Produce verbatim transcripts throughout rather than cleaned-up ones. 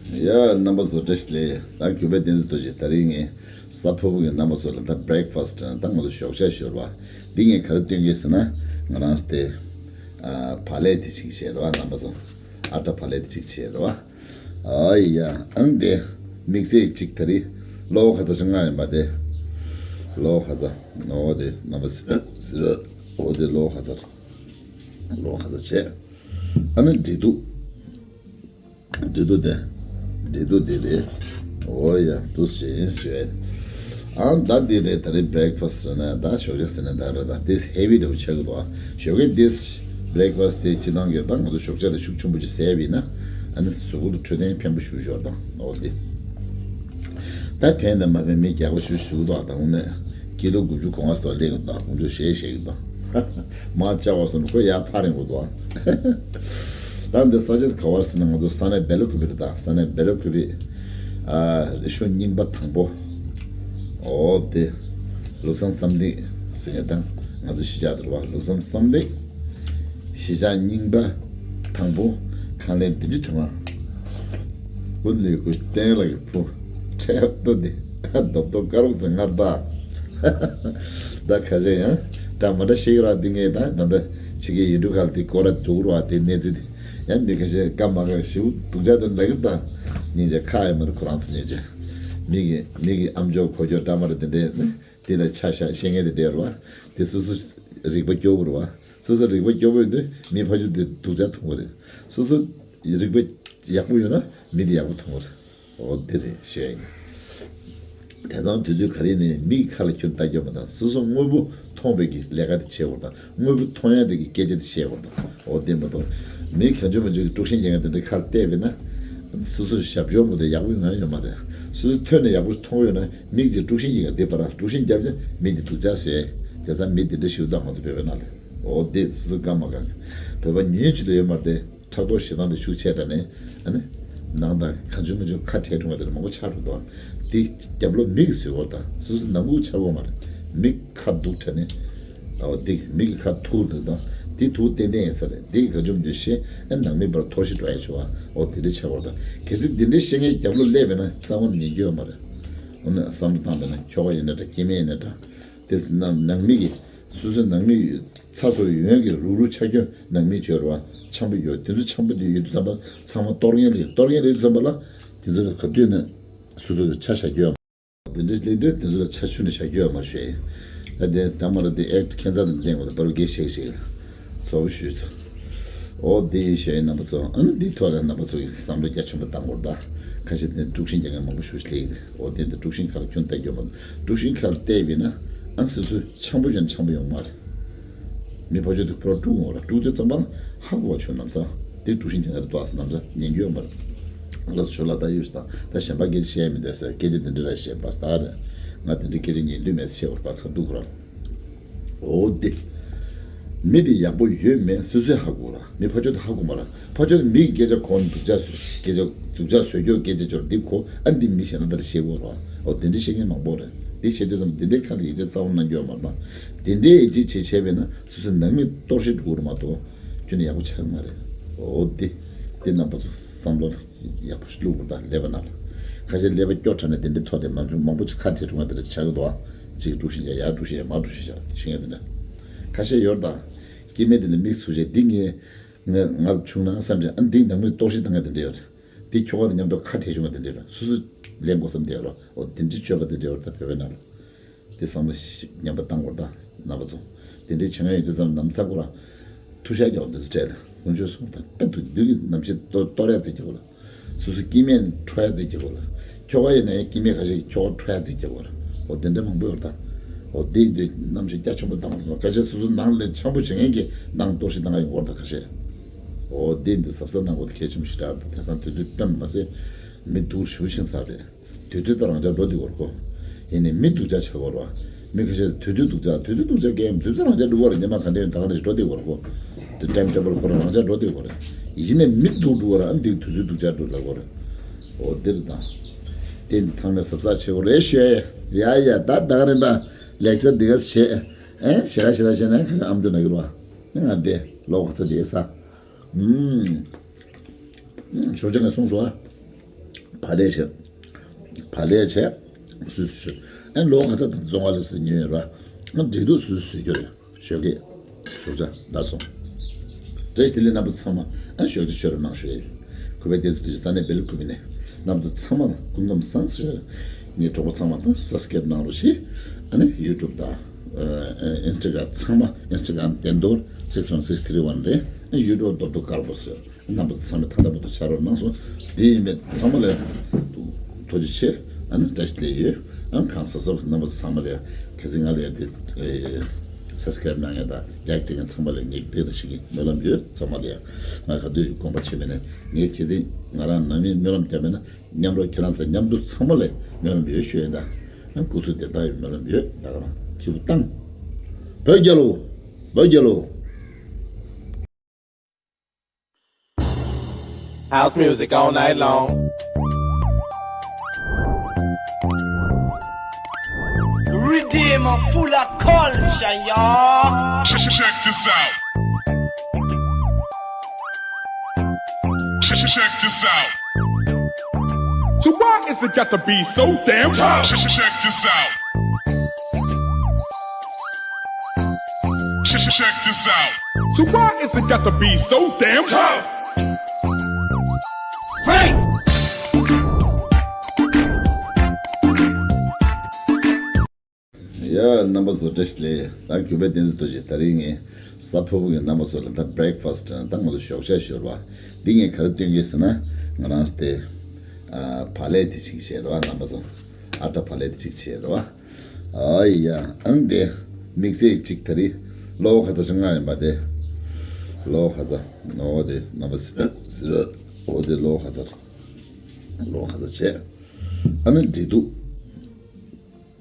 ཡ། རྣམ་པ་ཚོ་བཀྲ་ཤིས་བདེ་ལེགས། ད་གུས་པ་བསྟན་འཛིན་རྡོ་རྗེ། ད་རིང་ངས་གཟའ་ཕུར་བུ་གི་རྣམ་པ་ཚོ་ལ་ད་བྷི་རེག་ཕ་སི་ཊི། ད་ང་ཚོ་ཞོགས་ཇ་ཞོར་བ་འདི་ངས་ག་རེ་སྟོན་གྱི་ཟེར་ན། ང་རང་སྟེ་ཨ་བག་ལེབ་དེ་ཅིག་བྱས་རེད་བ། རྣམ་པ་ཚོ། ཨ་ཊ་བག་ལེབ་དེ་ཅིག་བྱས་རེད་བ། ཨ་ཡ། ཨང་དེ་དམིགས་བསལ་ཅིག་ད་རིང་ལོ་ཁ་ཚ་ཆ་ང་ཡིན་པ་དེ། ལོ་ཁ་ཚ། ཨོ་དེ་རྣམ་པ་ཚོ་ཟེར། ཨོ་དེ་ལོ་ཁ་ཚ། ལོ་ཁ་ཚ་བྱས། ཨ་ནི་འབྲས་ཐུག་འབྲས་ཐུག་དེ། འབྲས་ཐུག་དེ་རེད། ཨོ་ཡ། འདུག་སེ་བྱས། ཨ་ད་འདི་རེད། ད་རེས་བྷི་རེག་ཕ་སི་ཊི་ཟེར་ན་ད་ཞོགས་ཇ་ཟེར་ན་ད་རེད། ད་དེ་ཧེ་བི་འདྲ་པོ་ཆགས་ཀྱི་འདུག་ཨ་ཞོགས་ཀས་དེ་བྷི་རེག་ཕ་སི་ཊི་དེ་སྤྱི་བཏང་གི་ད་ང་ཚོ་ཞོགས་ཇ་དེ་ཤུགས་ཆེན་པོ་ཅིག་ཟས་པ་ཡིན་ན། ཨ་ནི་གཟུགས་པོ་ལ་འཕྲོད་བསྟེན་ཕན་པོ་ཞེ་པོ་ཅིག་ཡོད་རེད། ད་ཨོ་དེ། ད་ཕན་དང་མ་ཕན་མི་རྒྱགས་པ་ཞུ་ཞུ་དོ། ད་དངོས་གནས་ཀི་ལོ་དགུ་བཅུ་གོང་བ་སོགས་ལེན་གི་འདུག་དགུ་བཅུ་ཞེ་ཞེ་གི་འདུག་མ་བཅག་པ་སོང་ཁོ་ཡར་འཕར་ཡོང་གི་འདུག་ད་འདི་ས་ཆ་དེ་ག་བར་ཟེར་ན། ང་ཚོ་ས་གནས་སྦེལ་ཀོབ་རེད། ད་ས་གནས་སྦེལ་ཀོབ་རེད། ཨ་རི་ཤོ་རྙིང་པ་དང་པོ། ཨོ་དེ། ལུགས་བཟང་བསམ་གཏན་ཟེར་མཁན་དང་ང་ཚོ་གཞིས་ཆགས་དེ་རེད་བ། ལུགས་བཟང་བསམ་གཏན། གཞིས་ཆགས་རྙིང་པ་དང་པོ། ཁང་ལས་བདུན་ཅུ་དོན་ལྔ། ཀུན་ལས་ཀུན་བསྟན་ལ་གི་བུ། ཁྲལ་ཏོ་དེ་རྡོབ་རྡོབ་དཀར་པོ་ཟེར་ངར་ད། ད་ཁ་ཤས་ཡང་འདྲ་མ་འདྲ་ཤེས་ཀྱི་ར། འདི་ངས་ད་ད་ད་ཕྱི་རྒྱལ་ཡུལ་གྲུ་ཁག་འདི་སྐོར་ར་འགྲོ་གི་ར། དེ་གནས་ཚུལ་དེ་ཡང་མི་ཁ་ཤས་སྐམ་མ་ཁ་ཞིབ་སྡུག་ཅག་དེ་འདྲ་གི་ད། སྙིང་རྗེ་ཁ་ཡ་མ་རེད། ཁོ་རང་ཚོ་སྙིང་རྗེ། མི་གི་མི་གི་ཨམ་ཅོག་གོ་ཅོག་འདྲ་མ་འདྲ་དེ་འདྲས་ནི། དེ་ལ་ཆ་བཞག་ཤེས་མཁན་དེ་འདྲ་རེད་བ། དེ་སོ་སོ་རིག་པ་སྐྱོ་བོ་རེད་བ། སོ་སོ་རིག་པ་སྐྱོ་བོ་ཡོད་དུས་མི་ཕར་ཕྱོགས་དེ་སྡུག་ཅག་མཐོང་གི་རེད། སོ་སོ་རིག་པ་ཡག་པོ་ཡོད་ན་མི་དེ་ཡག་པོ་མཐོང་གི་རེད། འོ་འདི་རེད་ཤོད་ཡིན། དེང་སང་དུས་ཚོད་ག་རེ་ནས་མིག་ཁ་ལ་ཁྱོད་ལྟ་རྒྱུ་མ་དང་། སོ་སོ་དངོས་པོ་མཐོང་བའི་གི་ལས་ཀ་དེ་བྱེད་དགོས་དང་། དངོས་པོ་མཐོང་ཡ་དེ་གི་སྐད་ཆ་དེ་བཤད་དགོས་དང་། འོ་དེ་མ་གཏོགས་མི་གང་བྱུང་མང་བྱུང་གི་དཀྲུག་ཤིང་རྒྱག་མཁན་དེ་འདྲའི་ཁ་ལ་བལྟས་པས་ན། སོ་སོ་ཞབས་ཞུ་མོ་དེ་ཡག་པོ་ཡོང་ཡ་ཡོད་མ་རེད། སོ་སོ་ཐོས་ནས་ཡག་པོ་མཐོང་ཡོད་ན། མིག་གིས་དཀྲུག་ཤིང་རྒྱག་གི་འདི་པར་དཀྲུག་ཤིང་རྒྱབ་ཀྱང་མི་འདི་སྡུག་ཅག་བཟོས། དེང་སང་མི་འདི་འདྲ་ཞིག་འདུག་ང་ཚོ་བོད་པའི་ནང་ལ། འོ་འདི་སོ་སོ་སྐམ་མ་གང་། བོད་པ་ཉུང་ཉུང་ཅིག་ལ་ཡོད་མ་རེད་དེ། ཕྲག་དོག་ཞེ་སྡང་དེ་ཤུགས་ཆེ་དྲགས་ནས། ཨ་ནི་ནང་དང་གང་བྱུང་མང་བྱུང་ཁ་བྲལ་འགྲོ་བ་དེ་འདྲ་མང་པོ་ཆགས་འགྲོ་འདུག་དེ་རྒྱབ་ལོགས་མི་གིས་བཟོས་པ་རེད་ད། སོ་སོ་ནང་ཁུལ་ཆགས་པ་མ་རེད། མི་ཁ་སྡུག་དྲགས་ནས། འོ་འདི་མི་གི་ཁ་ཐུག་འདུག་དང་། འདི་ཐུག་ཏན་ཏན་ཡིན་ས་རེད། འདི་ག་བྱུང་མང་བྱུང་བཤད། ཨ་ནང་མི་བར་འཐོར་ཞིག་འགྲོ་ཡ་ཆེ་བ། འོ་དེ་འདྲ་ཆགས་པ་རེད་ད། གལ་སྲིད་འདི་འདྲའི་བཤད་མཁན་རྒྱབ་ལོགས་སླེབས་པས་ན་རྩ་བ་ནས་ཉན་རྒྱུ་ཡོད་མ་རེད། འོ་ན་བསམ་བློ་བཏང་པས་ན། ཁྱོ་ག་ཡིན་ན་འདྲ། སྐྱེ་དམན་ཡིན་ན་འདྲ། དེ་ནང་ནང་མི་གི་སོ་སོའི་ནང་མི་ཚ་སོ་ཡོན་གྱི་རུག་རུག་ཆ་རྒྱུ་ནང་མི་བྱོས་ར་བ། འཆམ་པོ་ཡོད། དེ་ཚོ་འཆམ་པོ་དེ་ཡོད་དུས་ཙམ་པ་ཚང་མ་གཏོར་ངན་ལས། གཏོར་ངན་ལས་དུས་ཙམ་པ་ལ་དེ་ཚོ་ལ་ག་དུས་ནས་སོ་སོ་ལ་ཆ་བཞག་རྒྱུ་ཡོད་མ། དེ་འདྲ་ལས་དུས་དེ་ཚོ་ལ་ཆ་ཆུ་ནས་བཞག་རྒྱུ་ཡོད་མ་ཤེས། ད་དེ་འདྲ་མ་རེད། དེ་ཨེག་ཊི་ཁྱད་མཚར་དང་ལྡན་པ་དང་། པར་རྒྱས་ཤིག་ཤིག་ཚོ་བོ་ཞུས་སོ། འོ་དེ་ཡིན་ཤེས་ཡིན་རྣམ་པ་ཚོ། ཨ་ནི་འདིའི་ཐོག་ལ་རྣམ་པ་ཚོ་གིས་བསམ་བློ་རྒྱ་ཆེན་པོ་བཏང་དགོས་རེད་ད། ཁ་ཤས་དེ་དཀྲུག་ཤིང་རྒྱག་མཁན་མང་པོ་ཞེ་པོ་ཅིག་སླེབས་ཀྱི་རེད། འོ་དེ་འདི་དཀྲུག་ཤིང་ཁ་ལ་ཁྱོད་ལྟ་རྒྱུ་མ་གཏོགས། དཀྲུག་ཤིང་ཁ་ལ་བལྟས་པས་ན། ཨ་སོ་སོ་འཆམ་པོ་ཡོད་ན་འཆམ་པོ་ཡོང་མ་རེད། མི་ཕར་ཕྱོགས་དེ་ཕར་དཀྲུག་འོང་ར། དཀྲུག་དུས་ཙམ་པ་ལ་ཧ་གོ་བ་བྱུང་། ལམ་སང་དེ་དཀྲུག་ཤིང་རྒྱག་མཁན་རེད་འདུག་ཟེར། ལམ་སང་ཉན་རྒྱུ་ཡོད་མ་རེད། ལགས་སོ། ཞོར་ལ་ད་ཡོད་ད། ད་གཞན་པ་སྐད་ཆ་བཤད་མི་འདོད་ཟེར། སྐད་ཆ་དེ་འདྲ་ར་བཤད་པ་ད་རེད། ང་དེ་འདྲའི་སྐད་ཆ་ཉན་འདོད་མེད་ཟེར་བཤད་དགོས་རེད་པ། ཁ་སྡུག་ཁོ་རང་། འོ་དེ། མི་དེ་ཡག་པོ་ཡོད་མེད་སོ་སོས་ཧ་གོ་ར། མི་ཕར་ཕྱོགས་དེ་ཧ་གོ་མ་ར། ཕར་ཕྱོགས་དེ་མིའི་སྐད་ཆ་གོ་ནས་སྡུག་ཅག་བཟོ། སྐད་ཆ་སྡུག་ཅག་བཟོ་རྒྱུ་སྐད་ཆ་ཅོར་འདི་གོ། ཨ་འདི་མི་གཞན་དག་ལ་བཤད་དགོས་ར། འོ་དེ་འདྲ་བཤད་མཁན་མང་པོ་རེད། འདི་བཤད་དུས་ཙམ་འདི་འདྲའི་ཁ་ལ་ཡིད་ཆེས་རྩ་བ་ནས་གནང་རྒྱུ་ཡོད་མ་རེད་ད། དེ་འདྲའི་ཡིད་ཆེས་བྱེད་བྱས་པས་ན་སོ་སོའི་ནང་མི་གཏོར་བཤིག་འགྲོ་གི་རེད་མ་གཏོགས་ཁྱོན་ནས་ཡག་པོ་ཆགས་ཀྱི་མ་རེད། འོ་དེ། དེ་རྣམ་པ་ཚོ་བསམ་བློ་ཡག་པོ་ཞིག་བླུག་དགོས་ད། ཀླད་པ་ནང་ལ། ཁ་ཤས་ཀླད་པ་སྐྱོ་དྲགས་ནས་དེ་འདྲའི་ཐོག་དེ་མང་པོ་མང་པོ་ཅིག་ཁ་བྲལ་འགྲོ་བ་དེ་འདྲ་ཆགས་ཀྱི་འདུག་ཨ། གཅིག་དཀྲུག་ཤིང་རྒྱག། ཡར་དཀྲུག་ཤིང་རྒྱག། མར་དཀྲུག་ཤིང་རྒྱག་བྱེད་མཁན་དེ་འདྲ། ཁ་ཤས་ཡོད་རེད་ད། སྐྱེ་དམན་དེ་ལ་མིག་ཟུར་བྱས། འདི་ངས་ང་ང་བྱུང་ན་བསམ་བྱས། ཨ་འདི་ནང་མིས་གཏོར་བཤིག་བཏང་མཁན་དེ་འདྲ་ཡོད་རེད། འདི་ཁྱོ་ག་དང་མཉམ་དུ་ཁ་བྲལ་བྱུང་བ་དེ་འདྲ་ཡོད་རེད། སོ་སོ་ལེན་དགོས་བསམ་བསྡད་ཡོད་རེད། འོ་དེ་འདྲའི་སྤྱོད་པ་དེ་འདྲ་ཡོད་རེད་ད། བོད་པའི་ནང་ལ། དེ་བསམ་བློ་ཞིབ་ཉམས་པ་བཏང་དགོས་རེད་ད། རྣམ་པ་ཚོ། དེ་འདྲའི་བྱེད་མཁན་ཡོད་དུས་ཙམ་ལམ་སང་ཁོ་ར་ཐུག་ཤ་རྒྱག་དགོས་འདུག་ཟེར་ལ། དཀོན་མཆོག་གསུམ་དང་དཔེ་ཐུག་དུས་ཀྱི་རྣམ་ཤེས་གཏོར་གཏོར་ཡ་རྩིས་རྒྱག་དགོས་ལ། སོ་སོ་སྐྱེ་དམན་ཁྲོ་ཡ་རྩིས་རྒྱག་དགོས་ལ། ཁྱོ་ག་ཡིན་ན་ཡང་སྐྱེ་དམན་ཁ་ཤས་ཀྱིས་ཁྱོ་ག་ཁྲོ་ཡ་རྩིས་རྒྱག་དགོས་ལ། འོ་དེ་འདྲ་མང་པོ་ཡོད་རེད་ད། འོ་དེ་ཡིན་དུས་རྣམ་ཤེས་རྒྱ་ཆེན་པོ་བཏང་དགོས་རེད། ཁ་ཤས་སོ་སོ་ནང་ལས་འཆམ་པོ་བྱེད་མཁན་གྱིས་ནང་གཏོར་བཤིག་བཏང་ག་ཡོང་གི་ཡོད་རེད་ད་ཁ་ཤས། འོ་དེ་ཡིན་དུས་གཟབ་གཟབ་གནང་དགོས་དེ་གལ་ཆེན་པོ་ཞིག་རེད་ད། དེང་སང་དུས་ཚོད་དཔེ་མ་ཟད་མི་སྡུག་ཞེ་པོ་ཕྱིན་ཚར་རེད། དུས་ཚོད་ད་རང་འཇགས་འགྲོ་བསྡད་ཀྱི་ཡོད་རེད་ཁོ། ཡིན་ནའི་མི་སྡུག་ཅག་ཆགས་ཀྱི་ཡོད་རེད་བ། མི་ཁ་ཤས་དུས་ཚོད་སྡུག་ཅག་དུས་ཚོད་སྡུག་ཅག་གས་དུས་ཚོད་རང་འཇགས་འགྲོ་གི་ཡོད་རེད། ཉི་མ་ག་འདྲ་ཡིན་ད་ག་འདྲ་ཞིག་འགྲོ་བསྡད་ཀྱི་ཡོད་རེད་ཁོ། དེ་ཊའིམ་ཊེ་བལ་ཁོ་རང་རང་འཇགས་འགྲོ་བསྡད་ཀྱི་ཡོད་རེད། ཡིན་ནའི་མི་སྡུག་འགྲོ་གི་ཡོད་རེད། ཨ་འདི་དུས་ཚོད་སྡུག་ཅག་འགྲོ་ལབ་ཀྱི་ཡོད་རེད། འོ་འདིར་དང་། དེ་ཚང་མས་གཟབ་གཟབ་བྱེད་དགོས་རེད་ཞུ་ཡ། ཡ་ཡ། ད་ད་ག་རེད་ད། ལེགས་ཆ་འདི་ག་བྱེད། ཨེ་ཞེ་དྲག་ཞེ་དྲག་བྱས་ན་ཁ་ཤས་ཨམ་ཅོག་ན་གི་རེད་བ། ང་འདི་ལོག་ཚ་དེ་ས། ཨུམ། ཞོགས་ཇ་ངས་སོང་སོང་ཨ། བག་ལེབ་བྱས། བག་ལེབ་བྱས། སུས་སུ་ཞོ། ཨ་ལོ་ག་ཚ་དང་བཙོང་བ་ལ་སུ་ཉོས་ཡོད་ར། ཨ་འབྲེལ་གཏུག་སུས་སུ་ཞོ་རྒྱུ་རེད། ཞོགས་ཀས། ཞོགས་ཇ་ལ་སོང་། བཀྲ་ཤིས་བདེ་ལེགས་རྣམ་པ་ཚང་མ། ཨ་ཞོགས་ཇ་མཆོད་རོགས་གནང་ཞུ་ཡས། གུས་པ་བསྟན་འཛིན་རྡོ་རྗེ་ས་གནས་སྦེལ་ཀོབ་ནས་རྣམ་པ་ཚང་མ་ལ་སྐུ་ཁམས་བཟང་ཟེར། ངའི་གྲོགས་པོ་ཚང་མ་དང་སབ་སི་ཀེབ་གནང་རོགས་ཞེས། ཨ་ནི་ཡུ་ཊུབ་དང་ཨིན་སི་ཊ་གྷ་རམ་ཚང་མ། ཨིན་སི་ཊ་གྷ་རམ་བདེན་རྡོར་six one six three one རེད། ཨ་ཡུ་ཊུབ་རྡོག་རྡོག་དཀར་པོ་ཟེར། རྣམ་པ་ཚང་མས་ད་ལྟ་བར་དུ་ཕྱག་རོགས་གནང་སོང་། དེ་ཡིན་པས་ཚང་མ་ལ་ཐུགས་རྗེ་ཆེ། ཨ་ནི་བཀྲ་ཤིས་བདེ་ལེགས་ཡོད། ཨ་ནི་གང་ཟག་སོགས་རྣམ་པ་ཚང་མ་ལ་ཡང་གལ་སྲིད་ང་ལ་ཡང་དེ་སབ་སི་ཀེ་རབ་གནང་ཡ་དང་ལའིཀ་སྤྲད་མཁན་ཚང་མ་ལ་ངས་བདེ་ར་ཞིག་གི་སྨོན་ལམ་ཡོད། ཚང་མ་ལ་ཡང་ང་ག་དུས་དགོངས་པ་ཆེ་བས་ན་ངས་གལ་སྲིད་ང་རང་ནང་མིས་སྨོན་ལམ་བརྒྱབ་པས་ན་མཉམ་རོགས་ཁྱེད་རང་ཚོ་མཉམ་དུ་ཚང་མ་ལ་སྨོན་ལམ་ཡོད་ཞུ་ཡ་དང་། ཨ་ནི་སྐུ་གཟུགས་བདེ་ཐང་ཡོད་སྨོན་ལམ་ཡོད། ད་ག་རང་ཁྱེད་བུ་བཏང་། བོད་རྒྱལ་ལོ། བོད་རྒྱལ་ལོ། House music all night long. Riddim full of culture, y'all. Check, check this out. Check, check, check this out. So why is it got to be so damn hard? Check, check, check this out. Check, check, check this out. So why is it got to be so damn hard? Break! ཡ། རྣམ་པ་ཚོ་བཀྲ་ཤིས་བདེ་ལེགས། ད་གུས་པ་བསྟན་འཛིན་རྡོ་རྗེ་ད་རིང་ངས་ས་ཕོ་བོ་གི་རྣམ་པ་ཚོ་ལ་ད་བྷི་རེག་ཕ་སི་ཊི་ད་ང་ཚོ་ཞོགས་ཇ་ཞོར་བ་འདི་ངས་ག་རེ་སྟོན་གྱི་ཟེར་ན། ང་རང་སྟེ་ཨ་བག་ལེབ་དེ་ཅིག་བྱས་རེད་བ། རྣམ་པ་ཚོ་ཨ་ཊ་བག་ལེབ་དེ་ཅིག་བྱས་རེད་བ། ཨ་ཡ། ཨང་དེ་དམིགས་བསལ་ཅིག་ད་རིང་ལོ་ག་ཚ་ཅིག་ང་ཡིན་པ་དེ། ལོ་ག་ཚ་ནོ་དེ་རྣམ་པ་ཟེར་ཟེར། འོ་དེ་ལོ་ག་ཚ་ལོ་ག་ཚ་བྱས། ཨ་ནི་འབྲེལ་གཏུག་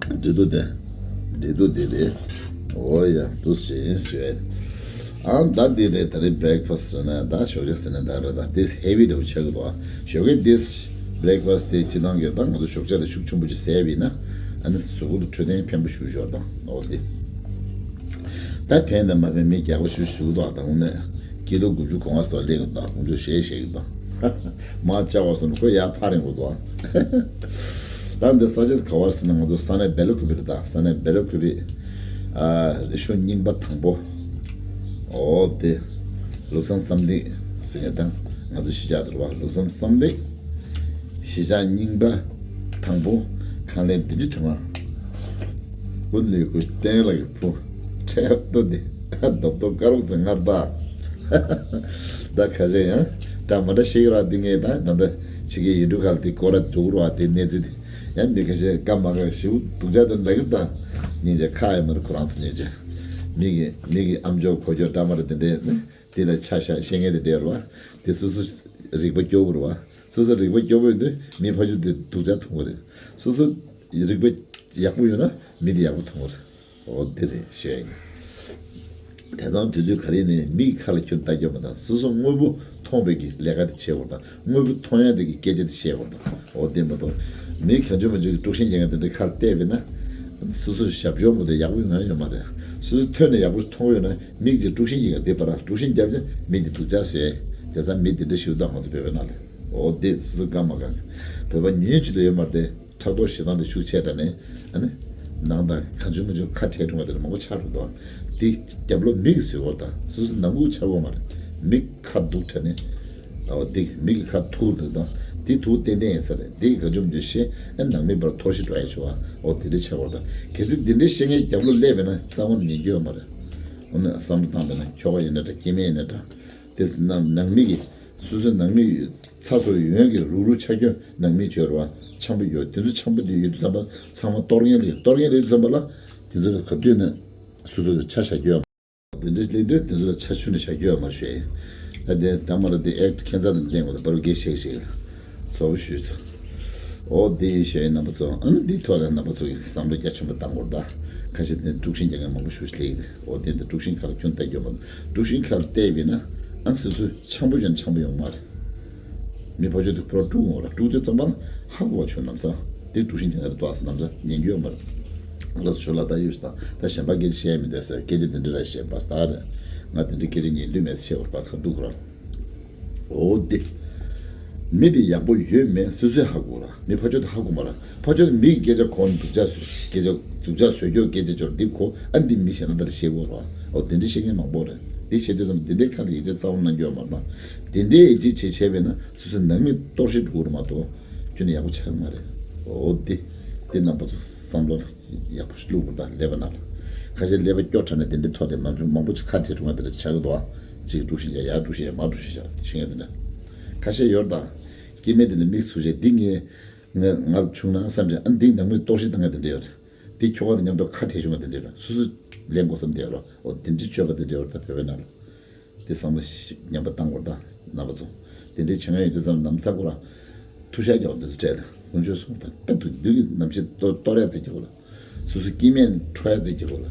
འབྲེལ་གཏུག་དེ། འབྲེལ་གཏུག་དེ་རེད། འོ་ཡ། འདུག་སེ་ཞུས། ཨ་ད་འདི་རེད། ད་རེས་བྷི་རེག་ཕ་སི་ཊི་ཟེར་ན་ད་ཞོགས་ཇ་ཟེར་ན་ད་རེད། ད་དེ་ཧེ་བི་འདྲ་བོ་ཆགས་ཀྱི་འདུག་ཨ་ཞོགས་ཀས་དེ་བྷི་རེག་ཕ་སི་ཊི་དེ་སྤྱིར་བཏང་གི་ད་ང་ཚོ་ཞོགས་ཇ་དེ་ཤུགས་ཆེན་པོ་ཅིག་ཟས་པ་ཡིན་ན་ཨ་ནི་གཟུགས་པོ་ལ་འཕྲོད་བསྟེན་ཕན་པོ་ཞིག་ཡོད་ད། འོ་དེ། ད་ཕན་དང་མ་ཕན་མི་རྒྱག་པ་ཞུ་ཞུ་འདུག་ད་དངོས་གནས་ཀི་ལོ་དགུ་བཅུ་གོང་ས་ལ་སླེབས་འདུག་དགུ་བཅུ་ཞེ་ཞེ་གི་འདུག་མ་བཅག་པ་སོང་ཁོ་ཡར་འཕར་རན་གི་འདུག་ད་འདི་ས་ཆ་ག་བར་ཟེར་ན་ང་ཚོ་ས་གནས་སྦེལ་ཀོབ་རེད། ད་ས་གནས་སྦེལ་ཀོབ་རེད། ཨ་རི་ཤོ་རྙིང་པ་དང་པོ། འོ་དེ་ལུགས་བཟང་བསམ་གཏན་ཟེར་མཁན་དང་ང་ཚོ་གཞིས་ཆགས་དེ་རེད་བ། ལུགས་བཟང་བསམ་གཏན། གཞིས་ཆགས་རྙིང་པ་དང་པོ། ཁང་ལན་བདུན་ཅུ་དོན་ལྔ། སྐུ་ལུས་སྐུ་སྟེང་ལ་གི་བུ། འཕྲལ་དུ་འདི་རྡོག་རྡོག་དཀར་པོ་ཟེར་སྔར་ད། ད་ཁ་ཤས་ཡང་འདྲ་མ་འདྲ་ཤེས་ཀྱི་ར། འདི་ངས་ད་ད་ལྟ་ཕྱི་རྒྱལ་ཡུལ་གྲུ་ཁག་ལ་དེ་སྐོར་ར་འགྲོ་གི་ར་བ། དེ་གནས་ཚུལ་དེ་ཡང་མི་ཁ་ཤས་སྐབས་མ་ཁ་ཞིབ་སྡུག་ཅག་དེ་འདྲ་གི་ད་སྙིང་རྗེ་ཁ་ཡ་མ་རེད། ཁོ་རང་ཚོ་སྙིང་རྗེ། མི་གི་མི་གི་ཨམ་ཅོག་གོ་རྒྱུ་འདྲ་མ་འདྲ་དེ་འདྲས་ནི་དེ་ལ་ཆ་བཞག་ཤེས་མཁན་དེ་འདྲས་རེད་བ། དེ་སོ་སོ་རིག་པ་སྐྱོ་བོ་རེད་བ། སོ་སོ་རིག་པ་སྐྱོ་བོ་ཡོད་དུས་མི་ཕར་ཕྱོགས་དེ་སྡུག་ཅག་མཐོང་གི་རེད། སོ་སོ་རིག་པ་ཡག་པོ་ཡོད་ན་མི་དེ་ཡག་པོ་མཐོང་གི་རེད། འོ་དེ་རེད་ཞུ་ཡ་ཡིན། དེང་སང་དུས་ཚོད་ག་རེ་ནས་མི་གི་ཁ་ལ་ཁྱོད་ལྟ་རྒྱུ་མ་དང་། སོ་སོ་དངོས་པོ་མཐོང་བའི་གི་ལས་ཀ་དེ་བྱེད་དགོས་དང་། དངོས་པོ་མཐོང་ཡ་དེ་གི་སྐད་ཆ་དེ་བཤད་དགོས་དང་། འོ་དེ་མ་གཏོགས་མི་གང་བྱུང་མང་བྱུང་གི་དཀྲུག་ཤིང་རྒྱག་མཁན་དེ་འདྲའི་ཁ་ལ་བལྟས་པས་ན་སོ་སོ་ཞབས་ཞུ་མོ་དེ་ཡག་པོ་ཡོང་ཡ་ཡོད་མ་རེད། སོ་སོ་ཐོས་ནས་ཡག་པོ་མཐོང་ཡོད་ན་མིག་ཅིག་དཀྲུག་ཤིང་ཡིན་ག་འདི་པར་དཀྲུག་ཤིང་རྒྱབ་ཀྱང་མི་འདི་སྡུག་ཅག་བཟོས། དེ་ཚང་མི་འདི་འདྲ་ཞིག་འདུག་ང་ཚོ་བོད་པའི་ནང་ལ། འོ་འདི་སོ་སོ་བཀའ་མ་བཀག་བོད་པ་ཉུང་ཉུང་ཅིག་ལ་ཡོད་མ་རེད་དེ། ཕྲག་དོག་ཞེ་སྡང་འདི་ཤུགས་ཆེ་དྲགས་ནས་ཨ་ནི་ནང་དང་གང་བྱུང་མང་བྱུང་ཁ་བྲལ་འགྲོ་བ་དེ་འདྲ་མང་པོ་ཆགས་འགྲོ་འདུག་དེ་རྒྱབ་ལོགས་མི་གིས་བཟོས་པ་རེད་ད། སོ་སོ་ནང་ཁུག་ཆགས་ཡོད་མ་རེད། མི་ཁ་སྡུག་དྲགས་ནས། འོ་འདི་མི་གི་ཁ་ཐུག་འདུག་དང་འདི་ཐུག་ཏན་ཏན་ཡིན་ས་རེད། འདི་གང་བྱུང་མང་བྱུང་བཤད་ཨ་ནང་མི་བར་འཐོར་ཞིག་འགྲོ་ཡ་ཆེ་བ། འོ་འདི་འདྲ་ཆགས་པ་རེད་ད། གལ་སྲིད་འདི་འདྲ་བཤད་མཁན་རྒྱབ་ལོགས་སླེབས་པས་ན་རྩ་བ་ནས་ཉན་རྒྱུ་ཡོད་མ་རེད། འོ་ན་བསམ་བློ་བཏང་པས་ན་ཁྱོ་ག་ཡིན་ན་འདྲ། སྐྱེ་དམན་ཡིན་ན་འདྲ། དེ་ནང་ནང་མི་གི་སོ་སོའི་ནང་མི་ཚ་སོ་ཡོན་གྱི་རུག་རུག་ཆ་སྐྱོན་ནང་མི་བྱོས་ར་བ་འཆམ་པོ་ཡོད། དེ་ཚོ་འཆམ་པོ་དེ་ཡོད་དུས་ཙམ་པ་ཚང་མ་གཏོར་མཁན་ལ་གཏོར་མཁན་ལ་ཡོད་དུས་ཙམ་པ་ལ་དེ་ཚོ་ལ་ག་དུས་ནས་སོ་སོ་ལ་ཆ་བཞག་རྒྱུ་ཡོད་མ་རེད། དེ་འདྲ་སླེབས་དུས་དེ་ཚོ་ལ་ཆ་ཆུ་ནས་བཞག་རྒྱུ་ཡོད་མ་རེད་ཞེས། ད་དེ་འདྲ་མ་རེད་དེ་ཨེག་ཁྱད་མཚར་དང་ལྡན་དགོས་ད་པར་དགེ་བཤེས་ཤིག་ཚོགས་ཞུས་སོ། འོ་དེ་ཡིན་ཞེས་རྣམ་པ་ཚོ་ཨ་ནི་འདིའི་ཐོག་ལ་རྣམ་པ་ཚོ་གིས་བསམ་བློ་རྒྱ་ཆེན་པོ་བཏང་དགོས་ད། ཁ་ཤས་དེ་དཀྲུག་ཤིང་རྒྱག་མཁན་མང་པོ་ཞིག་སླེབས་ཀྱི་རེད། འོ་དེ་འདི་དཀྲུག་ཤིང་ཁ་ལ་ཁྱོད་ལྟ་རྒྱུ་མ་རེད། དཀྲུག་ཤིང་ཁ་ལ་བལྟས་པས་ན་ཨ་སོ་སོ་འཆམ་པོ་ཡོང་འཆམ་པོ་ཡོང་མ་རེད། མི་ཕར་ཕྱོགས་དེ་ཕར་དཀྲུག་འོང་ར། དཀྲུག་དུས་ཙམ་པ་ལ་ཧ་གོ་བ་ཆོད་ནམ་ས། དེ་དཀྲུག་ཤིང་རྒྱག་མཁན་རེད་འདུག་ཨ་ས་ནམ་ས་ཉན་རྒྱུ་ཡོད་མ་རེད། ལགས་སོ་ཞོར་ལ་ད་ཡོད་ས་ད་གཞན་པ་སྐད་ཆ་བཤད་མི་འདུག་ཟེར། སྐད་ཆ་དེ་འདྲ་ར་བཤད་པ་ས་རེད། ང་དེ་འདྲའི་སྐད་ཆ་ཉན་འདོད་མེད་ཟེར་བཤད་བར་པ་ཁ་སྡུག་ར། འོ་དེ། མི་དེ་ཡག་པོ་ཡོད་མེད་སོ་སོས་ཧ་གོ་ར། མི་ཕར་ཕྱོགས་དེ་ཧ་གོ་མ་ར། ཕར་ཕྱོགས་དེ་མི་གི་སྐད་ཆ་གོ་ནས་སྡུག་ཅག་བཟོ། སྐད་ཆ་སྡུག་ཅག་བཟོ་རྒྱུ་སྐད་ཆ་ཅོར་འདི་གོ། ཨ་འདི་མི་གཞན་ལ་ལྟར་བཤད་གོ་ར། འོ་དེ་འདྲ་བཤད་མཁན་མང་པོ་རེད། འདི་བཤད་དུས་ཙམ་འདི་འདྲའི་ཁ་ལ་ཡིད་ཆེས་རྩ་བ་ནས་གནང་རྒྱུ་ཡོད་མ་རེད་ད། དེ་འདྲའི་ཡིད་ཆེས་བྱེད་བྱས་པས་ན་སོ་སོའི་ནང་མི་གཏོར་བཤིག་འགྲོ་གི་རེད་མ་གཏོགས་ཁྱོན་ནས་ཡག་པོ་ཆགས་ཀྱི་མ་རེད། འོ་འདི་འདི་རྣམ་པ་ཚོ་བསམ་བློ་ཡག་པོ་ཞིག་བླུགས་དགོས་ད། ཀླད་པ་ནང་ལ་ཁ་ཤས་ཀླད་པ་སྐྱོ་དྲགས་ནས་དེ་འདྲའི་ཐོག་དེ་མང་པོ་མང་པོ་ཅིག་ཁ་བྲལ་འགྲོ་བ་དེ་འདྲ་ཆགས་ཀྱི་འདུག་ཨ། གཅིག་འགྲུལ་བཞིན་བྱས་ཡར་འགྲུལ་བཞིན་བྱས་མར་འགྲུལ་བཞིན་བྱས་བྱེད་མཁན་དེ་འདྲ་ཁ་ཤས་ཡོད་རེད་ད། སྐྱེ་དམན་དེ་ལ་མིག་ཟུར་བྱས་འདི་ངས་ང་ང་བྱུང་ན་བསམ་བྱས། ཨ་འདི་ནང་མི་གཏོར་བཤིག་བཏང་མཁན་དེ་འདྲ་ཡོད་རེད། འདི་ཁྱོ་ག་དང་མཉམ་དུ་ཁ་བྲལ་བྱུང་བ་དེ་འདྲ་ཡོད་རེད། སོ་སོ་ལེན་དགོས་བསམ་བསྡད་ཡོད་རེད། འོ་དེ་འདྲའི་སྤྱོད་པ་དེ་འདྲ་ཡོད་རེད་ད། བོད་པའི་ནང་ལ། དེ་བསམ་བློ་ཞིག་ཉམས་པ་བཏང་དགོས་རེད་ད། རྣམ་པ་ཚོ། དེ་འདྲའི་བྱེད་མཁན་ཡོད་དུས་ཙམ་ནམ་ཚ་ཁོ་ར་ཐུ་ཤ་རྒྱག་དུས་སྤྲད་ལ་དཀོན་མཆོག་གསུམ་དང་དཔེ་དུ་བདུད་ཀྱི་རྣམ་ཤེས་གཏོར་གཏོར་ཡ་རྩིས་རྒྱག་དགོས་ལ། སོ་སོ་སྐྱེ་དམན་ཁྲོ་ཡ་རྩིས་རྒྱག་དགོས་ལ།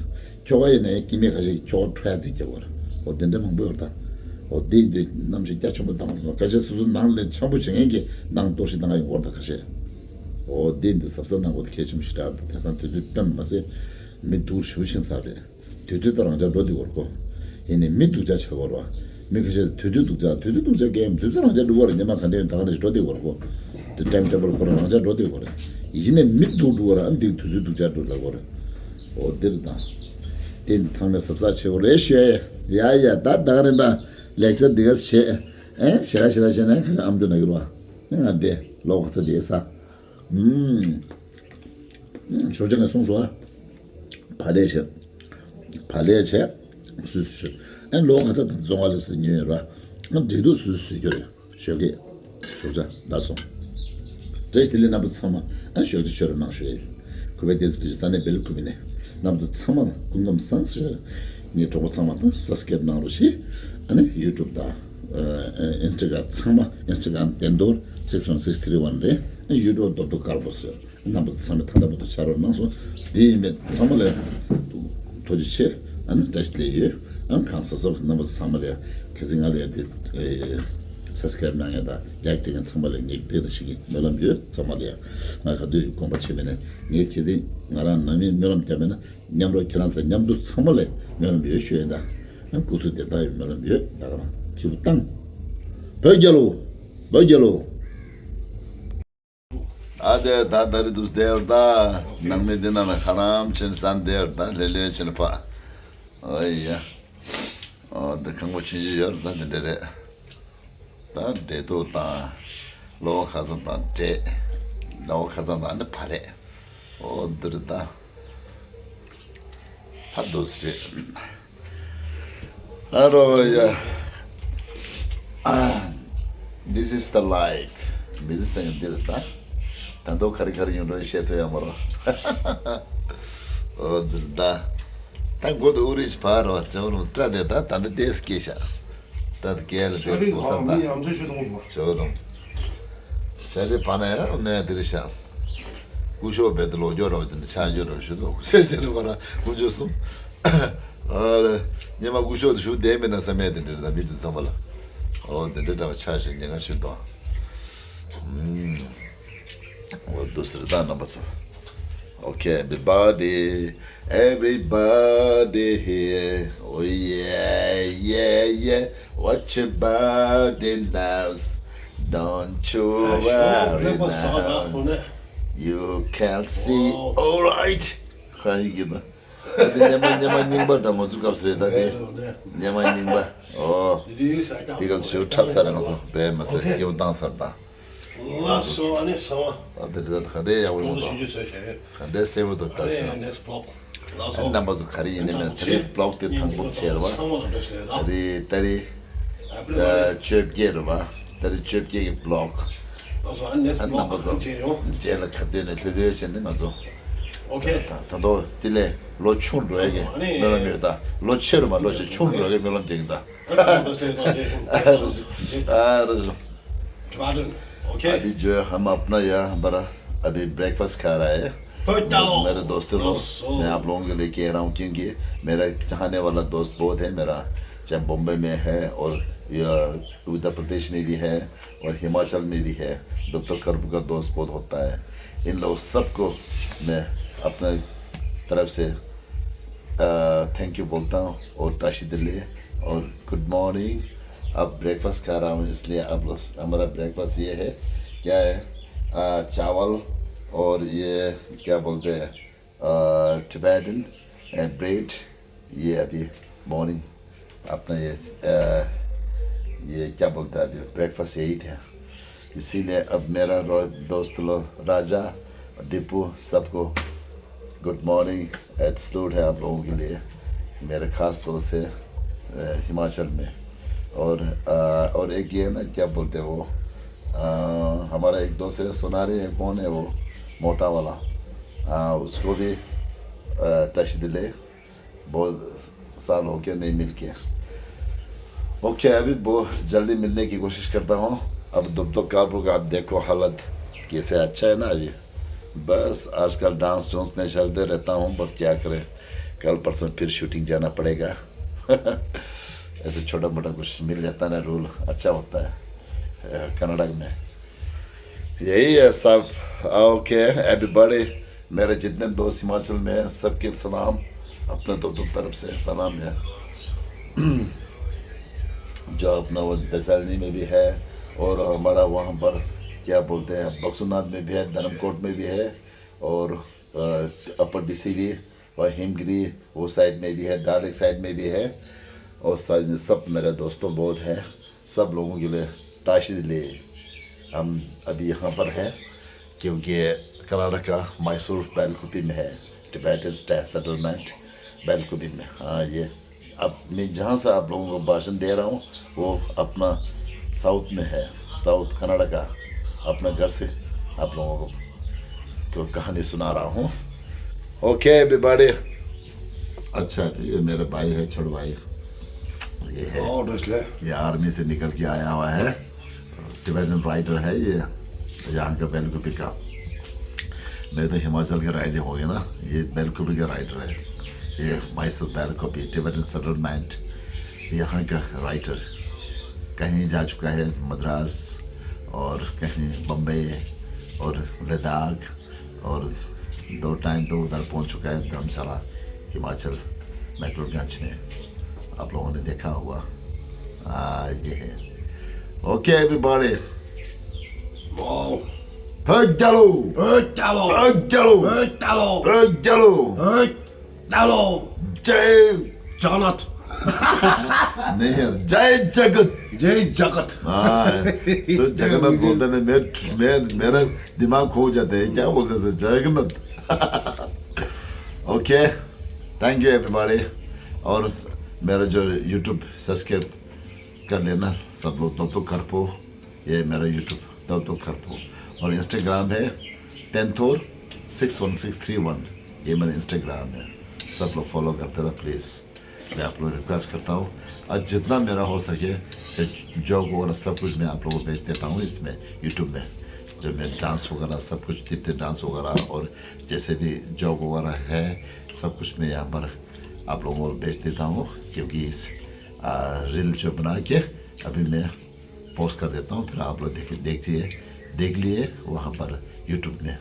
ཁྱོ་ག་ཡིན་ན་ཡང་སྐྱེ་དམན་ཁ་ཤས་ཀྱི་ཁྱོ་ག་ཁྲོ་ཡ་རྩིས་རྒྱག་དགོས་ལ། འོ་དེ་འདྲ་མང་པོ་ཡོད་རེད་ད། འོ་དེ་འདི་རྣམ་ཤེས་རྒྱ་ཆེན་པོ་བཏང་དགོས། ཁ་ཤས་སོ་སོ་ནང་ལས་འཆམ་པོ་བྱེད་མཁན་གྱི་ནང་གཏོར་བཤིག་བཏང་ཡ་ཡོང་གི་རེད་ད་ཁ་ཤས། འོ་དེ་འདི་གཟབ་གཟབ་གནང་དགོས་དེ་གལ་ཆེན་པོ་ཞིག་རེད་ད། དེང་སང་དུས་ཚོད་དཔེ་མ་སྲིད་མི་སྡུག་ཞེ་པོ་ཕྱིན་ཚར་རེད། དུས་ཚོད་ད་རང་འཇགས་འགྲོ་བསྡད་ཡོད་རེད་ཁོ། ཡིན་ནའི་མི་སྡུག་ཅག་ཆགས་ཡོད་རེད་བ། མི་ཁ་ཤས་དུས་ཚོད་སྡུག་ཅག་དུས་ཚོད་སྡུག་ཅག་གས་དུས་ཚོད་རང་འཇགས་འགྲོ་གི་རེད། ཉི་མ་ག་འདྲ་ཡིན་ད་ག་འདྲ་ཞིག་འགྲོ་བསྡད་ཡོད་རེད་ཁོ། དེ་ཊའིམ་ཊེ་བལ་ཁོ་རང་རང་འཇགས་འགྲོ་བསྡད་ཡོད་རེད། ཡིན་ནའི་མི་སྡུག་འགྲོ་གི་རེད། ཨ་འདི་དུས་ཚོད་སྡུག་ཅག་འགྲོ་ལབ་ཡོད་རེད། འོ་འདིར་དང་། དེ་འདི་ཚང་མས་གཟབ་གཟབ་བྱེད་དགོས་རེད་ཞུ་ཡ། ཡ་ཡ་ད་ད་ག་རེད་ད། ལེགས་ཆ་འདི་ག་བྱེད། ཨེ་ཞེ་ར་ཞེ་ར་བྱས་ན་ཁ་ཤས་ཨམ་ཅོག་ན་གི་རེད་བ། ང་འདི་ལོ་ག་ཚོད་འདི་ས། ཨུམ། ཞོགས་ཇ་ངས་གསུངས་སོང་ཨ། བག་ལེབ་བྱས། བག་ལེབ་བྱས། སུས་སུས་ཤོད། ཨ་ལོ་ག་ཚོད་དང་རྫོང་བ་ལ་སུས་ཉོས་ཡོད་ར། ཨ་འབྲས་ཐུག་སུས་སུས་ཤོད་རེད། ཞོགས་ཀས། ཞོགས་ཇ་ལ་སོང་། བཀྲ་ཤིས་བདེ་ལེགས་རྣམ་པ་ཚང་མ། ཨ་ཞོགས་ཇ་ཆོས་ར་གནང་ཞུ་ཡས། ཁུ་བའི་བདེ་སྲུང་དུ་ས་གནས་བེལ་ཀུ་མི་ནས་རྣམ་པ་ཚང་མ་ལ་སྐུ་ཁམས་བཟང་ཞུ་ཡས། ངའི་གྲོགས་པོ་ཚང་མ་དང་སབ་སི་ཀེ་རེབ་གནང་རོགས་ཞེས། ཨ་ནི་ཡུ་ཊུབ་དང་། ཨིན་སི་ཊ་གྷ་རམ་ཚང་མ། ཨིན་སི་ཊ་གྷ་རམ་བདེན་རྡོར་six one six three one རེད། ཨ་ཡུ་ཊུབ་རྡོ་རྡོ་དཀར་པོ་ཟེར། རྣམ་པ་ཚང་མས་ད་ལྟ་བར་དུ་ཕྱག་རོགས་གནང་སོང་། དེ་ཡིན་པས་ཚང་མ་ལ་ཐུགས་རྗེ་ཆེ། ཨ་ནི་བཀྲ་ཤིས་བདེ་ལེགས་ཡོད། ཨ་གང་གཟབ་གཟབ་རྣམ་པ་ཚང་མ་ལ་ཡ་ཁ་སང་ང་ལ་ཡ་དེ་སབ་སི་ཀེ་རེབ་གནང་ཡ་དང་ལའིཀ་སྤྲད་མཁན་ཚང་མ་ལ་ཡ་ངས་དེ་ལ་ཞིག་གི་སྨོན་ལམ་ཡོད། ཚང་མ་ལ་ཡ་ང་ག་དུས་དགོངས་པ་ཆེ་མེད་ན་ངས་ཁ་སང་ང་རང་ནང་མིས་སྨོན་ལམ་བརྒྱབ་མེད་ན་མཉམ་རོགས་ཁྱེད་རང་ཚོ་མཉམ་དུ་ཚང་མ་ལ་ཡ་སྨོན་ལམ་ཡོད་ཞུ་ཡ་དང་། ཨ་སྐུ་གཟུགས་བདེ་ཐང་ཡོད་སྨོན་ལམ་ཡོད། ད་ག་རང་སྐྱིད་པོ་བཏང་། བོད་རྒྱལ་ལོ། བོད་རྒྱལ་ལོ། ཨ་དེ་ད་ད་རེས་འདུག་བསྡད་ཡོད་ད། ནང་མི་འདི་ནང་ལ་ཁ་རམ་ཆེན་སན་བསྡད་ཡོད་ད། ལེ་ལེ་ཆེན་ཕ། ཨོ་ཡ། ཨོ་འདི་ཁང་པ་ཆུང་ཆུང་ཡོད་ད། འདི་འདྲ་རེད། ད་འབྲས་ཐུག་དང་། ལོ་ཁ་སང་དང་འབྲས། ལོ་ཁ་སང་དང་ནི་བག་ལེབ། ཨོ་འདི་རེད་ད། ད་འདུག་སེ་རེད། ཨ་རོ་ཡ། This is the life. མི་ཚེ་ཟེར་མཁན་འདི་རེད་ད། ད་དུང་ག་རེ་ག་རེ་ཡོང་འགྲོ་བཤད་ཐུབ་ཡ་མ་རོ། ཨོ་འདི་རེད་ད། ད་མགོ་དུ་ཨུ་རིག་བར་རོ་ཅོ་རུ་སྐྲ་དེ་ད་ད་འདི་ཏེས་སྐྱེས་ཤག་སྐྲ་དེ་སྐྱེས་ལ་ཏེས་གོ་ས་ད། ཅོ་རུ། ཤ་རི་བ་ན་ཡ་ནས་འདིར་ཤ། སྐུ་ཞབས་བེད་ལོ་ཇོ་རོ་དེ་འདྲ་ཆ་ཇོ་རོ་ཞུ་དོ། ཤ་ཤ་རི་བ་ན་སྐུ་ཞབས་གསུམ། ཨ་རེ། ཉི་མ་སྐུ་ཞབས་དེ་ཞུ་བསྡད་མེད་ན་བསམ་ཡ་དེ་འདྲ་རེད་ད། མི་དུ་ཚང་མ་ལ། ཨོ་དེ་འདྲ་འདྲ་བ་ཆ་ཞིག་ཉེན་ཁ་ཞུ་དོ། ཨོ་དུ་སིར་ད་རྣམ་པ་ཚོ། Okay, everybody, everybody here. Oh yeah, yeah, yeah. Watch your body now. Don't you worry now. You can see. All right. ཁ་ཡི་གི་ན། ད་དེ་ཉི་མ་ཉི་མ་རྙིང་པ་དང་ང་ཚོ་སྐབས་སུ་རེད་ད་དེ། ཉི་མ་རྙིང་པ། ཨོ། དེ་ག་ཚོད་འཁྲབ་ཚར་ང་ཚོ་བས་མ་ཟད་སྐྱེ་བོ་བཏང་ཚར་ད། ལགས་སོ། ཨ་ནི་གསང་བ། ཨ་དེ་རེད་ད། ག་འདྲའི་ཡག་པོ་ཡོང་དོ། ག་འདྲའི་གསལ་པོ་འདུག་ལྟ་ཟིན། ཨ་ནི་next vlog། ལགས་སོ། རྣམ་པ་ཚོ་ག་རེ་ཡིན་ནི་མེད་ད། རེད་བི་ལོག་དེ་དང་པོ་བྱས་རེད་བ། ད་རེས་ད་རེས་བཅོ་བརྒྱད་རེད་བ། ད་རེས་བཅོ་བརྒྱད་ཀྱི་བི་ལོག། ལགས་སོ། ཨ་ནི་next vlog་རྗེས་ལ་ག་དུས་ནས་ལྷོད་ལྷོད་བྱས་ནས་ང་ཚོ། Okay། ད་ད་དོ་དེ་ལས་ལོ་ཆུང་འགྲོ་ཡ་གི་སྨོན་ལམ་ཡོད་ད། ལོ་ཆེ་རུ་མ་འགྲོ་ཞེས་ཆུང་འགྲོ་ཡ་གི་སྨོན་ལམ་རྒྱག་གི་ད། ཨ་རེ་ཟུ། अभी जो है हम अपना यहाँ पर अभी ब्रेकफास्ट खा रहा है। मेरे दोस्तों लोग, मैं आप लोगों के लिए कह रहा हूँ क्योंकि मेरा चाहने वाला दोस्त बहुत है मेरा, चाहे बॉम्बे में है और या उत्तर प्रदेश में भी है और हिमाचल में भी है। डॉक्टर करपू का दोस्त बहुत होता है। इन लोग सबको मैं अपना तरफ से थैंक यू बोलता हूँ और ताशी दिल्ली और गुड मॉर्निंग। अब ब्रेकफास्ट खा रहा हूँ, इसलिए आप लोग, हमारा ब्रेकफास्ट ये है। क्या है? आ, चावल और ये क्या बोलते हैं, टिबेटन ब्रेड। ये अभी मॉर्निंग अपना ये आ, ये क्या बोलते हैं, अभी ब्रेकफास्ट यही था। इसीलिए अब मेरा रो- दोस्त लोग, राजा, दीपू, सबको गुड मॉर्निंग। एट सलूट है आप लोगों के लिए, मेरे खास दोस्त है अ, हिमाचल में। और अ, और एक ये है ना, क्या बोलते हैं वो, अ, हमारा एक दोस्त है, सुनारी है, कौन है वो, मोटा वाला, अ, उसको भी टच दिले। बहुत साल हो गया नहीं मिल के। ओके, अभी बहुत जल्दी मिलने की कोशिश करता हूँ। अब दब तो काबू का आप देखो हालत कैसे, अच्छा है ना अभी। बस आजकल डांस डूंस में चलते रहता हूँ, बस क्या करें, कल परसों फिर शूटिंग जाना पड़ेगा। ऐसे छोटा मोटा कुछ मिल जाता ना, रोल अच्छा होता है अ, कर्नाटक में। यही है सब। ओके, एवरीबॉडी, मेरे जितने दोस्त हिमाचल में हैं, सबके सलाम, अपने दोनों तरफ से सलाम है। जो अपना वो वैशाली में भी है, और हमारा वहाँ पर क्या बोलते हैं, बक्सुनाथ में भी है, धर्मकोट में भी है, और अपर डीसी भी, और हिमगिरी वो साइड में भी है, डालिक साइड में भी है। और सब सब मेरे दोस्तों बहुत हैं, सब लोगों के लिए टाशी ले। हम अभी यहाँ पर हैं क्योंकि कर्नाटका मैसूर बैलकुपी में है, टिबेटन सेटलमेंट बैलकुपी में। हाँ, ये अब मैं जहाँ से आप लोगों को भाषण दे रहा हूँ, वो अपना साउथ में है, साउथ कर्नाटका। अपना घर से आप लोगों को, को कहानी सुना रहा हूँ। Okay everybody. अच्छा, ये मेरा भाई है, छोटा भाई, ये है, और इसलिए ये आर्मी से निकल के आया हुआ है। टिबेटन राइटर है ये, यहाँ का बैलकुपी का। नहीं तो हिमाचल के राइटर हो गए ना, ये बैलकुपी का राइटर है। ये मैसूर बैलकुपी, टिबेटन सेटलमेंट, यहाँ का राइटर। कहीं जा चुका है मद्रास, और कहीं बम्बई, और लद्दाख, और दो टाइम तो उधर पहुंच चुका है, धर्मशाला, हिमाचल, मैक्लोडगंज में। आप लोगों ने देखा होगा। आ, ये है। Okay everybody. Wow. Hey, Dalo. Hey, Dalo. Hey, Dalo. Hey, Dalo. Hey, Dalo. Hey, Dalo. जय जगन्नाथ। नहीं यार, जय जगत। जय जगत। हाँ, तो जगन्नाथ बोलते हैं, मेरे, मेरे, मेरा दिमाग खो जाते हैं, क्या बोलते हैं, Jagannath. Okay, thank you everybody. और स- मेरा जो यूट्यूब सब्सक्राइब कर लेना सब लोग, तो तो कर पो। ये मेरा यूट्यूब, तो तो कर पो। और इंस्टाग्राम है, टेंथोर six one six three one. ये मेरा इंस्टाग्राम है, सब लोग फॉलो करते रहो प्लीज़। मैं आप लोगों को रिक्वेस्ट करता हूँ, और जितना मेरा हो सके, जो- जॉग वगैरह सब कुछ मैं आप लोगों को भेज देता हूँ इसमें, यूट्यूब में। जो मैं डांस वगैरह सब कुछ, जितने डांस वगैरह और जैसे भी जॉग वगैरह है, सब कुछ मैं यहाँ पर आप लोगों को भेज देता हूँ। क्योंकि इस आ, रील जो बना के अभी मैं पोस्ट कर देता हूँ, फिर आप लोग देख देखिए, देख लिए वहाँ पर यूट्यूब में।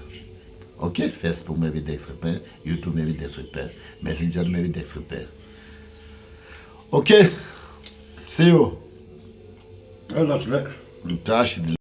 ओके, फेसबुक में भी देख सकते हैं, यूट्यूब में भी देख सकते हैं, मैसेंजर में भी देख सकते हैं। ओके, सी यू। That's it.